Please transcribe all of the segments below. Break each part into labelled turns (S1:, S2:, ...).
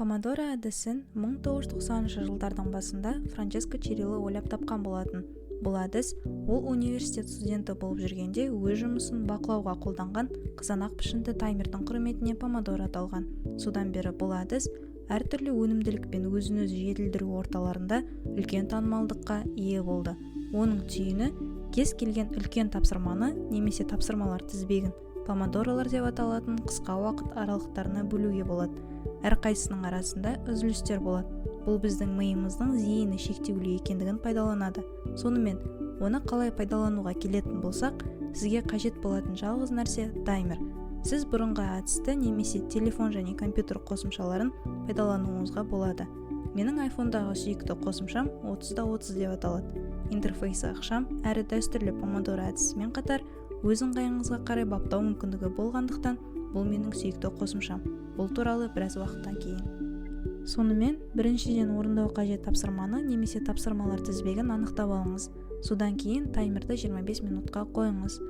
S1: Помодоро әдісін 1990 жылдардың басында Франческо Чирилло ойлап тапқан болатын. Бұл әдіс ол университет студенті болып жүргенде өз жұмысын бақылауға қолданған қызанақ пішінді таймердің құрметіне помодоро аталған. Содан бері бұл әдіс әртүрлі өнімділік пен өзін-өзі жетілдіру орталарында үлкен танымалдыққа ие болды. Оның түйіні: кез келген үлкен тапсырманы немесе тапсырмалар тізбегін помодоролар деп аталатын қысқа уақыт аралықтарына бөлуге болады. Әрқайсысының арасында үзілістер болады. Бұл біздің миымыздың зейіні шектеулі екендігін пайдаланады. Сонымен, оны қалай пайдалануға келетін болсақ, сізге қажет болатын жалғыз нәрсе – таймер. Сіз бұрынғы әдісті немесе телефон және компьютер қосымшаларын пайдалануыңызға болады. Менің айфондағы сүйікті қосымшам 30 да 30 деп аталады. Интерфейсі ықшам әрі дәстүрлі помодоро әдісімен қатар өз ыңғайыңызға қарай баптау мүмкіндігі болғандықтан, бұл менің сүйікті қосымшам. Бұл туралы біраз уақыттан кейін. Сонымен, біріншіден, орындау қажет тапсырманы немесе тапсырмалар тізбегін анықтап алыңыз. Содан кейін таймерді 25 минутқа қойыңыз.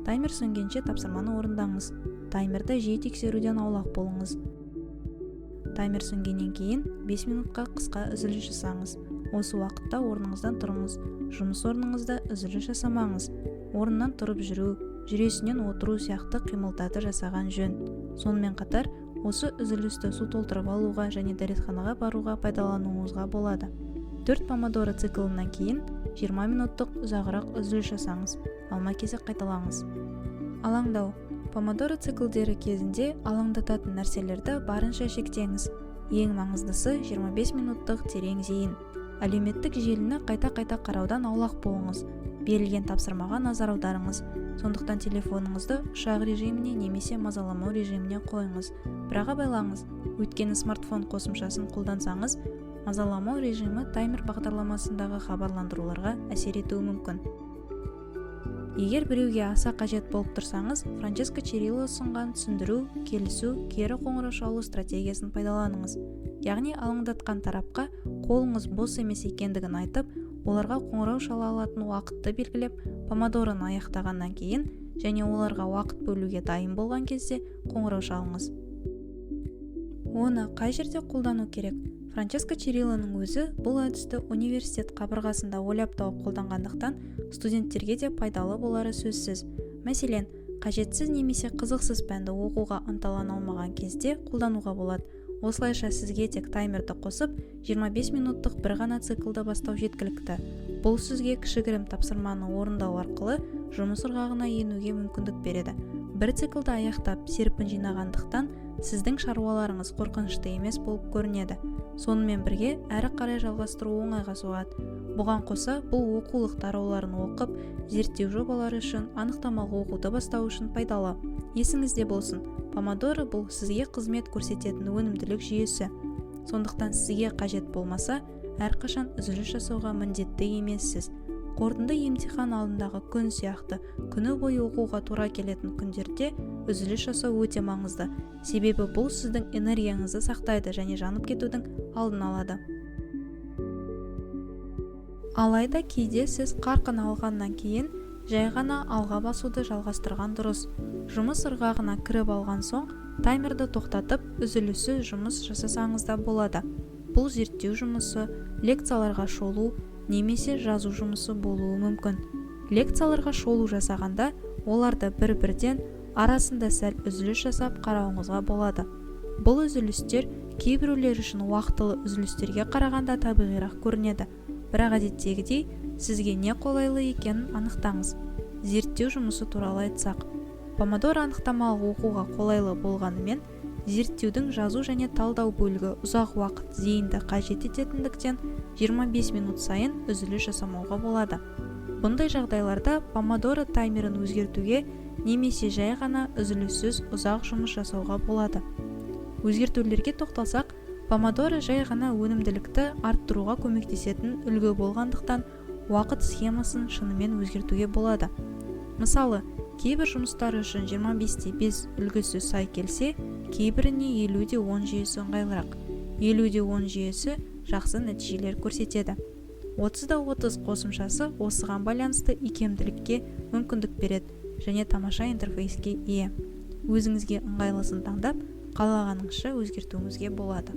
S1: Таймер сөнгенше тапсырманы орындаңыз. Таймерді жиі тексеруден аулақ болыңыз. Таймер сөнгеннен кейін 5 минутқа қысқа үзіліс жасаңыз. Осы уақытта орныңыздан тұрыңыз. Жұмыс орныңызда үзіліс жасамаңыз. Орнынан тұрып жүру, жүресінен отыру сияқты қимылдарды жасаған жөн. Сонымен қатар, осы үзілісті су толтырып алуға және дәретханаға баруға пайдалануыңызға болады. Төрт помодоро циклынан кейін 20 минуттық ұзағырақ үзіліс жасаңыз. Алма кезек қайталаңыз. Алаңдау. Помодоро циклдері кезінде алаңдататын нәрселерді барынша шектеңіз. Ең маңыздысы – 25 минуттық терең зейін. Әлеуметтік желіні қайта-қайта қараудан аулақ болыңыз. Берілген тапсырмаға назар аударыңыз. Сондықтан телефоныңызды ұшақ режиміне немесе мазаламау режиміне қойыңыз. Бірақ абайлаңыз, өйткені смартфон қосымшасын қолдансаңыз, мазаламау режимі таймер бағдарламасындағы хабарландыруларға әсер етуі мүмкін. Егер біреуге аса қажет болып тұрсаңыз, Франческо Чирилло ұсынған түсіндіру, келісу, кері қоңырау шалу стратегиясын пайдаланыңыз. Яғни алаңдатқан тарапқа қолыңыз бос емес екендігін айтып, оларға қоңырау шала алатын уақытты белгілеп, помодороны аяқтағаннан кейін және оларға уақыт бөлуге дайын болған кезде қоңырау шалыңыз. Оны қай жерде қолдану керек? Франческо Чириллоның өзі бұл әдісті университет қабырғасында ойлап тауып қолданғандықтан, студенттерге де пайдалы болары сөзсіз. Мәселен, қажетсіз немесе қызықсыз пәнді оқуға ынталана алмаған кезде қолдануға болады. Осылайша, сізге тек таймерді қосып, 25 минуттық бір ғана циклді бастау жеткілікті. Бұл сізге кішігірім тапсырманы орындау арқылы жұмыс ырғағына енуге мүмкіндік береді. Бір циклді аяқтап, серпін жинағандықтан, сіздің шаруаларыңыз қорқынышты емес болып көрінеді. Сонымен бірге әрі қарай жалғастыру оңайға соғады. Бұған қоса, бұл оқулық тарауларын оқып, зерттеу жобалары үшін, анықтамалық оқуды бастау үшін пайдалы. Есіңізде болсын, помодоро – бұл сізге қызмет көрсететін өнімділік жүйесі. Сондықтан сізге қажет болмаса, әрқашан үзіліс жасауға міндетті емессіз. Қорытынды емтихан алдындағы күн сияқты күні бойы оқуға тура келетін күндерде үзіліс жасау өте маңызды, себебі бұл сіздің энергияңызды сақтайды және жанып кетудің алдын алады. Алайда кейде сіз қарқын алғаннан кейін жай ғана алға басуды жалғастырған дұрыс. Жұмыс ырғағына кіріп алған соң, таймерді тоқтатып, үзіліссіз жұмыс жасасаңыз да болады. Бұл зерттеу жұмысы, лекцияларға шолу немесе жазу жұмысы болуы мүмкін. Лекцияларға шолу жасағанда, оларды бір-бірден, арасында сәл үзіліс жасап қарауыңызға болады. Бұл үзілістер кейбіреулер үшін уақытылы үзілістерге қарағанда табиғирақ көрінеді. Бірақ әдеттегідей, сізге не қолайлы екенін анықтаңыз. Зерттеу жұмысы туралы айтсақ, помодоро анықтамалық оқуға қолайлы болғанымен, зерттеудің жазу және талдау бөлігі ұзақ уақыт, зейінді қажет ететіндіктен, 25 минут сайын үзіліс жасамауға болады. Бұндай жағдайларда помодоро таймерін өзгертуге немесе жай ғана үзіліссіз ұзақ жұмыс жасауға болады. Өзгертулерге тоқталсақ, помодоро жай ғана өнімділікті арттыруға көмектесетін үлгі болғандықтан, уақыт схемасын шынымен өзгертуге болады. Мысалы, кейбір жұмыстар үшін 25 те 5 үлгісі сай келсе, кейбіріне 50 де 10 жүйесі ыңғайлырақ. 50 де 10 жүйесі жақсы нәтижелер көрсетеді. 30 да 30 қосымшасы осыған байланысты икемділікке мүмкіндік береді және тамаша интерфейске ие. Өзіңізге ыңғайлысын таңдап, қалағаныңызша өзгертуіңізге болады.